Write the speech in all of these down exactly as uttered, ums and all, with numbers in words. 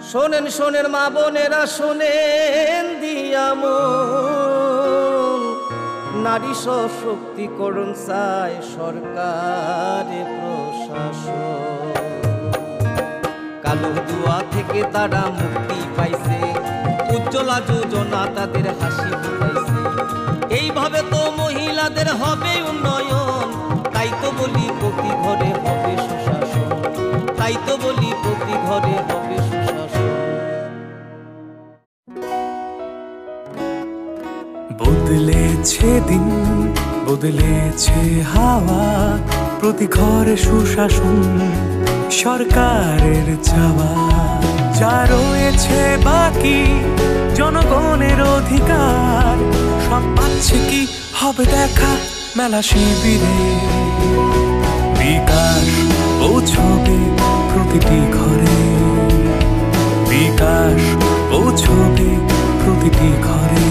শোনেন, শোনেন মা বোনেরা, শোনেন দিয়া মন, নারী সশক্তিকরণ চায় সরকার প্রশাসন। কালো ধোঁয়া থেকে তারা মুক্তি পাইছে, উজ্জ্বলা যোজনা তাদের হাসি ফুটাইছে। এইভাবে তো মহিলাদের হবে উন্নয়ন, তাই তো বলি প্রতি ঘরে হবে সুশাসন, তাই তো বলি প্রতি ঘরে হবে সুশাসন। বদলেছে দিন, বদলেছে হাওয়া, প্রতি ঘরে সুশাসন সরকারের চাওয়া। যা রয়েছে বাকি জনগণের অধিকার, সব পাচ্ছে কি হবে দেখা মেলা শিবিরে। বিকাশ পৌঁছবে প্রতিটি ঘরে, বিকাশ পৌঁছবে প্রতিটি ঘরে,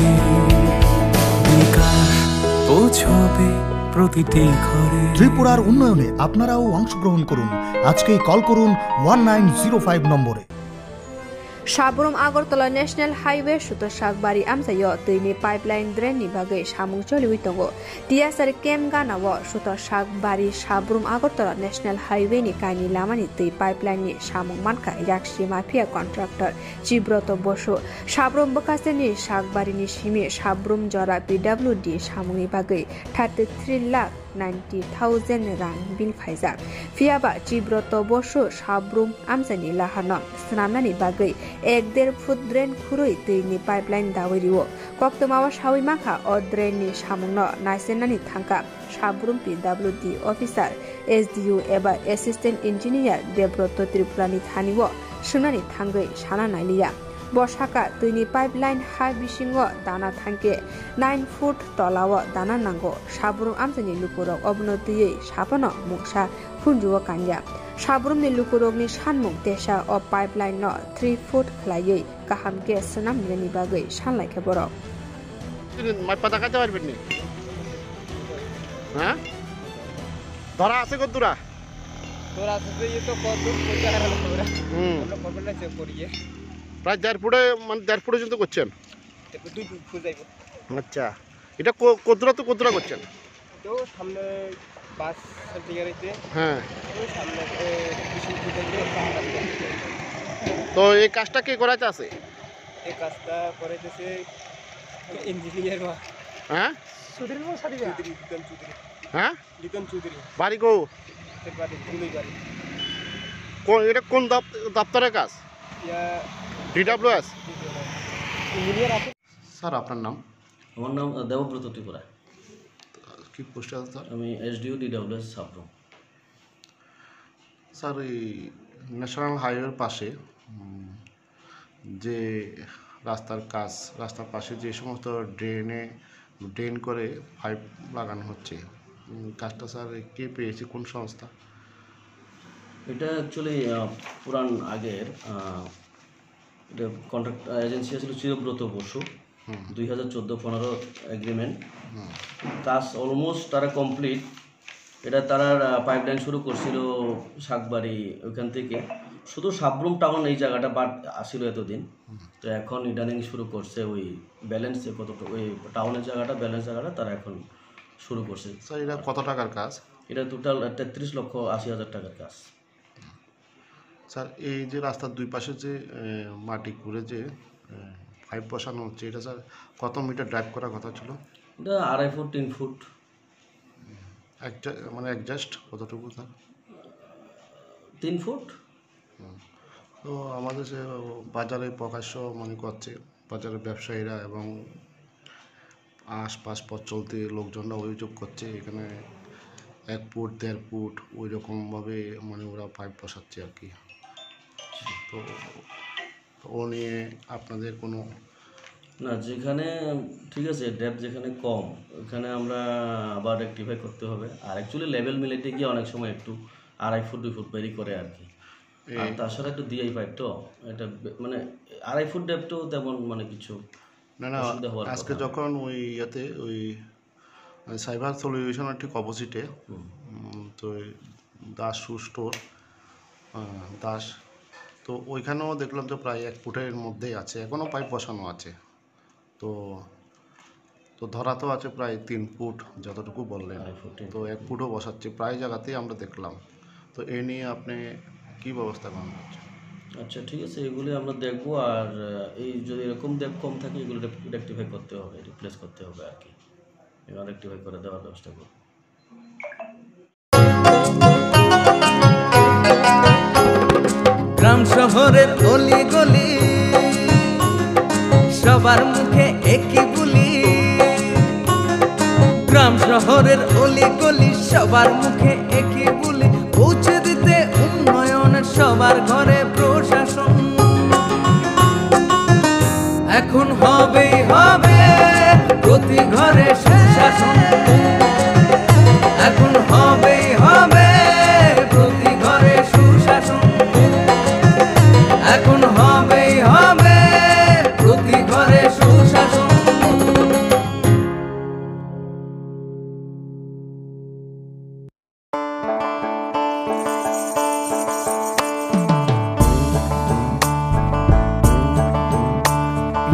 বিকাশ পৌঁছবে প্রতিটি ঘরে। ত্রিপুরার উন্নয়নে আপনারাও অংশগ্রহণ করুন। আজকেই কল করুন ওয়ান নাইন জিরো ফাইভ নম্বরে। Sabrum Agartala National Highway Sutosak Bari amchaio twini pipeline drain ni bagwi samung choliwi tongo. T S R camp gana o Sutosak Bari Sabrum Agartala National Highway ni kaini lama ni twi pipeline ni samung mankha yaksi mafia contractor Chibroto Bosu. Sabrum bwkhaste ni Sakbari ni simi Sabrum jora P W D samung ni bagwi thirty three lakh ninety thousand rang bill phaijak. Phiyaba Chibroto Bosu Sabrum amchaini laharno swnamnani bagwi ek der foot drain khurwi twini pipeline dawi rio. Koktwmao sawi mankha o drain ni samungno naisennani thangkha Sabrum P W D officer, S D O eba Assistant Engineer Debroto Tripura ni thani o swngnani thangwi sana nailiya. Bo saka twini pipeline ha bisingo dana thangkhe nine foot tolao dana nango. Sabrum amchaini lukurok obono twiwi saphano mungsa khunjuo kanya. Sabrumni lukurokni sanmung tesa o pipeline no three foot khlaiwi kaham khe swnam rinani bagwi sanlaikha borok. Mai pada kacha bar bitni. Ha? Dora ase ko dura? তোরা আসলে ইয়ে তো কত পয়সা হারালো তোরা। হুম। আমরা খবর না চেক করিয়ে। প্রায় দেড় ফুটে, মানে, দেড় ফুট পর্যন্ত করছেন? এরপর দুই ফুট ফুট যাইব। আচ্ছা, এটা কো-, কতটা তো কতটা করছেন? তো সামনে বাস সেন্টিগ্রেডে। হ্যাঁ। ওই সামনে, এ, বিশ ফুট যাইব। তো এই কাজটা কে করাতে আছে? এই কাজটা করাইতেছে ইঞ্জিনিয়ার বা হ্যাঁ? সুধীর মোহন সাথী। চৌধুরী, বিক্রম চৌধুরী। হ্যাঁ? লিটন চৌধুরী। বাড়ি কো? এর বাড়ি গুলই বাড়ি। কোন, এটা কোন দপ-, দপ্তরের কাজ? Yeah, D W S? D W S. Engineer আছে। স্যার, আপনার নাম? আমার নাম, আহ, দেবব্রত ত্রিপুরা। কি পোস্টে আছেন, স্যার? আমি এসডিও ডিডাব্লিউএস সাবরুম। স্যার, এই ন্যাশনাল হাইওয়ের পাশে, উম, যে রাস্তার কাজ, রাস্তার পাশে যে সমস্ত ড্রেনে, ড্রেন করে পাইপ লাগানো হচ্ছে, উম, কাজটা, স্যার, কে পেয়েছে, কোন সংস্থা? এটা অ্যাকচুয়ালি, আহ, পুরান আগের, আহ, এটা কন্ট্রাক্ট, আহ, এজেন্সি আছিল চিরব্রত বসু। হুম। দুই হাজার চোদ্দ পনেরো এগ্রিমেন্ট। হুম। কাজ অলমোস্ট তারা কমপ্লিট। এটা তারার, আহ, পাইপলাইন শুরু করছিল শাকবাড়ি ওইখান থেকে। শুধু সাবরুম টাউন এই জায়গাটা বাদ আসিল এতদিন। হুম। তো এখন ইদানিং শুরু করছে ওই ব্যালেন্স যে কতটুকু, ওই টাউনের জায়গাটা, ব্যালেন্স জায়গাটা তারা এখন শুরু করছে। স্যার, এটা কত টাকার কাজ? এটা টোটাল তেত্রিশ লক্ষ আশি হাজার টাকার কাজ। স্যার, এই যে রাস্তার দুই পাশে যে, এ, মাটি খুঁড়ে যে, এ, পাইপ বসানো হচ্ছে, এটা, স্যার, কত মিটার ড্রাইভ করার কথা ছিল? এটা আড়াই ফুট, তিন ফুট। একজা-, মানে, অ্যাডজাস্ট কতটুকু, স্যার? তিন ফুট। হুম। তো আমাদের যে বাজারে প্রকাশ্য, মানে, করছে, বাজারের ব্যবসায়ীরা এবং আশপাশ পথ চলতি লোকজনরা অভিযোগ করছে, এখানে এক ফুট, দেড় ফুট ওই রকমভাবে, মানে, ওরা পাইপ বসাচ্ছে আর কি। তো, তো ও নিয়ে আপনাদের কোনো না, যেখানে, ঠিক আছে, ডেপথ যেখানে কম, ওখানে আমরা আবার রেকটিফাই করতে হবে। আর অ্যাকচুয়ালি লেভেল মিলাইতে গিয়ে অনেক সময় একটু আড়াই ফুট, দুই ফুট ভেরি করে আর কি। আর এই তাছাড়া একটু ডিআই পাইপ তো, এটা বে-, মানে, আড়াই ফুট ডেপথ তো তেমন, মানে, কিছু না, না, অসুবিধা হওয়ার আজকে কথা না। যখন ওই ইয়েতে, ওই, মানে, সাইবার সলিউশনের ঠিক অপোজিটে, হুম। উম, তো ওই দাস শু স্টোর, আহ, দাস, তো ওইখানেও দেখলাম তো প্রায় এক ফুটের মধ্যেই আছে, এখনো পাইপ বসানো আছে। তো তো ধরা তো আছে প্রায় তিন ফুট, যতটুকু বললেন। আড়াই ফুট, তিন তো ফুট। এক ফুটও বসাচ্ছে প্রায় জায়গাতেই আমরা দেখলাম। তো এই নিয়ে আপনি কি ব্যবস্থা গ্রহণ করছেন? আচ্ছা, ঠিক আছে, এগুলি আমরা দেখবো। আর আহ, এই যদি এরকম ডেপ কম থাকে, এগুলো রেকটিফাই করতে হবে, রিপ্লেস করতে হবে আর কি। এবার রেকটিফাই করে দেওয়ার ব্যবস্থা করবো। গ্রাম শহরের অলি গলি, সবার মুখে একই বুলি। গ্রাম শহরের অলি গলি, সবার মুখে একই বুলি। পৌঁছে দিতে উন্নয়নের সবার ঘরে প্রশাসন। এখন হবেই হবে প্রতি ঘরে সুশাসন। এখন হবেই হবে প্রতি ঘরে সুশাসন। এখন হবেই হবে প্রতি ঘরে সুশাসন।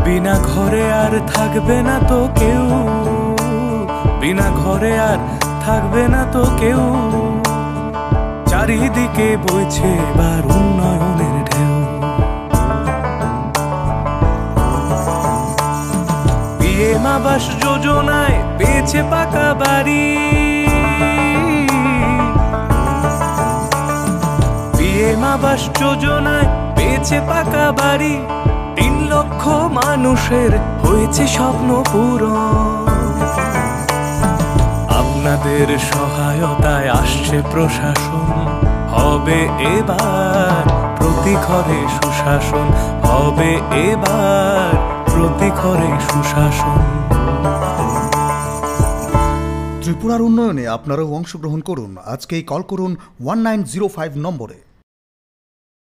বিনা ঘরে আর থাকবে না তো কেউ, বিনা ঘরে আর থাকবে না তো কেউ। চারিদিকে বইছে এবার উন্নয়নের ঢেউ। পিএম আবাস যোজনায় পেয়েছে পাকা বাড়ি। পিএম আবাস যোজনায় পেয়েছে পাকা বাড়ি। তিন লক্ষ মানুষের হয়েছে স্বপ্ন পূরণ। আপনাদের সহায়তায় আসছে প্রশাসন, হবে এবার প্রতি ঘরে সুশাসন, হবে এবার প্রতি ঘরে সুশাসন। ত্রিপুরার উন্নয়নে আপনারাও অংশগ্রহণ করুন। আজকেই কল করুন ওয়ান নাইন জিরো ফাইভ নম্বরে।